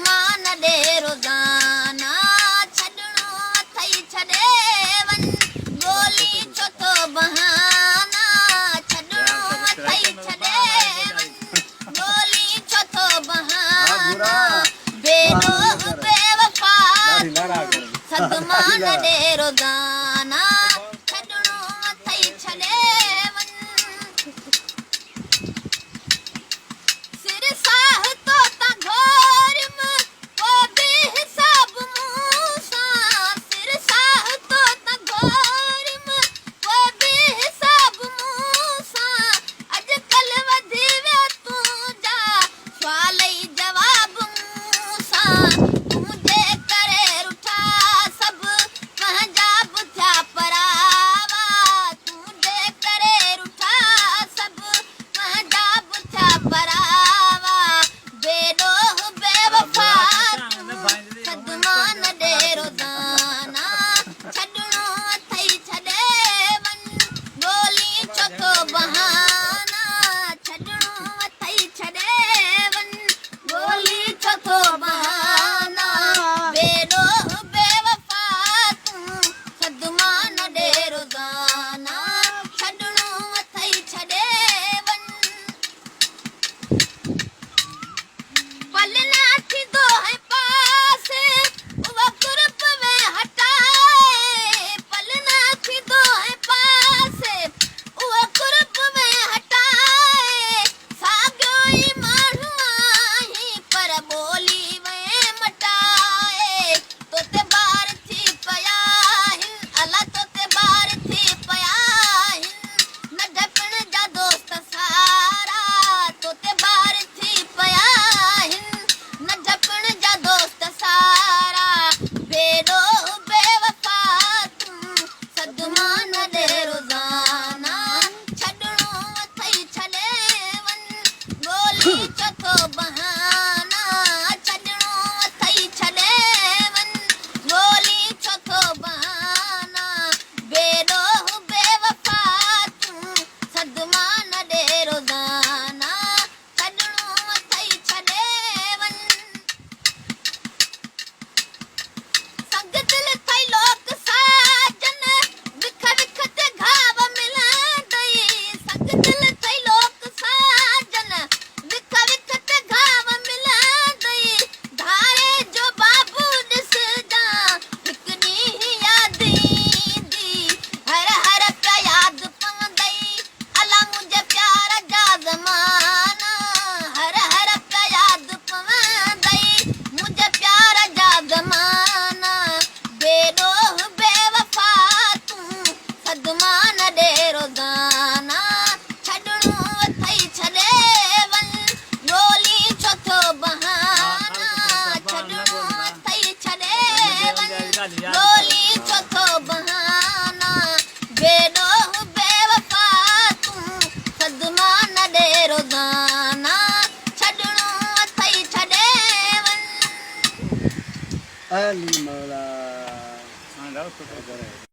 صدما نه ڏي روزانا، ڇڏڻو اٿئي ڇڏي وڃ، ڳولي ڇو ٿو بهانا، ڇڏڻو اٿئي ڇڏي وڃ، ڳولي ڇو ٿو بهانا، بي ڏوهه بي وفا تون، صدما نه ڏي روزانا، ڇڏڻو اٿئي ڇڏي وڃ. سر ساهه تو تان گهوريم، پوء بي حساب مون سان. سر ساهه تو تان گهوريم، پوء بي حساب مون سان. اڄ ڪلهه وڌي ويو تنهنجا سوال ئي جواب مون سان. تنهنجي ڪري رٺا سڀ پنهنجا به ٿيا پراوا. تنهنجي ڪري رٺا سڀ پنهنجا به ٿيا پراوا، بي ڏوهه بي وفا تون، صدما نه ڏي روزانا، ڇڏڻو اٿئي ڇڏي وڃ، ڳولين ڇو ٿو بهانا، ڇڏڻو اٿئي ڇڏي وڃ، ڳولين ڇو ٿو بهانا، بي ڏوهه بي وفا تون، صدما نه ڏي روزانا، ڇڏڻو اٿئي ڇڏي وڃ. پل نه ٿيندو هين پاس، اها قرب ۾ هٽائي. پل نه ٿيندو هين پاس، اها قرب ۾ هٽائي. ساڳيو ئي ماڻهو آهين، پر ٻولي وئين مٽائي. تو تي بار ٿي پيا آهن، الا تو تي بار ٿي پيا آهن، ننڍپڻ جا دوست سارا. تو تي بار ٿي پيا آهن، ننڍپڻ جا دوست سارا. بي ڏوهه بي وفا تون، صدما نه ڏي روزانا. ڇڏڻو اٿئي ڇڏي وڃ، ڳولي ڇو ٿو بهانا. ڇڏڻو اٿئي ڇڏي وڃ، ڳولي ڇو ٿو بهانا. بي ڏوهه بي وفا تون، صدما نه ڏي روزانا. ڇڏڻو اٿئي ڇڏي وڃ. سنگ دل ٿئي لوڪ ساجن، وک وک تي گهاو ملندئي. سنگ دل ٿئي لوڪ ساجن، وک وک تي گهاو ملندئي. ڌاري جو بابو ڏسجان، هڪ ڏينهن ياد ايندي. هر هر پيا ياد پوندئي، الا منهنجي پيار جا زمانا. هر هر پيا ياد پوندئي، منهنجي پيار جا زمانا. بي ڏوهه بي وفا تون، صدما نه ڏي روزانا. ڇڏڻو اٿئي ڇڏي وڃ، ڳولين ڇو ٿو بهانا. ڇڏڻو اٿئي ڇڏي وڃ، ڳولين ڇو ٿو بهانا. بي ڏوهه بي وفا تون، صدما نه ڏي روزانا. ڇڏڻو اٿئي ڇڏي وڃ. علي مولا.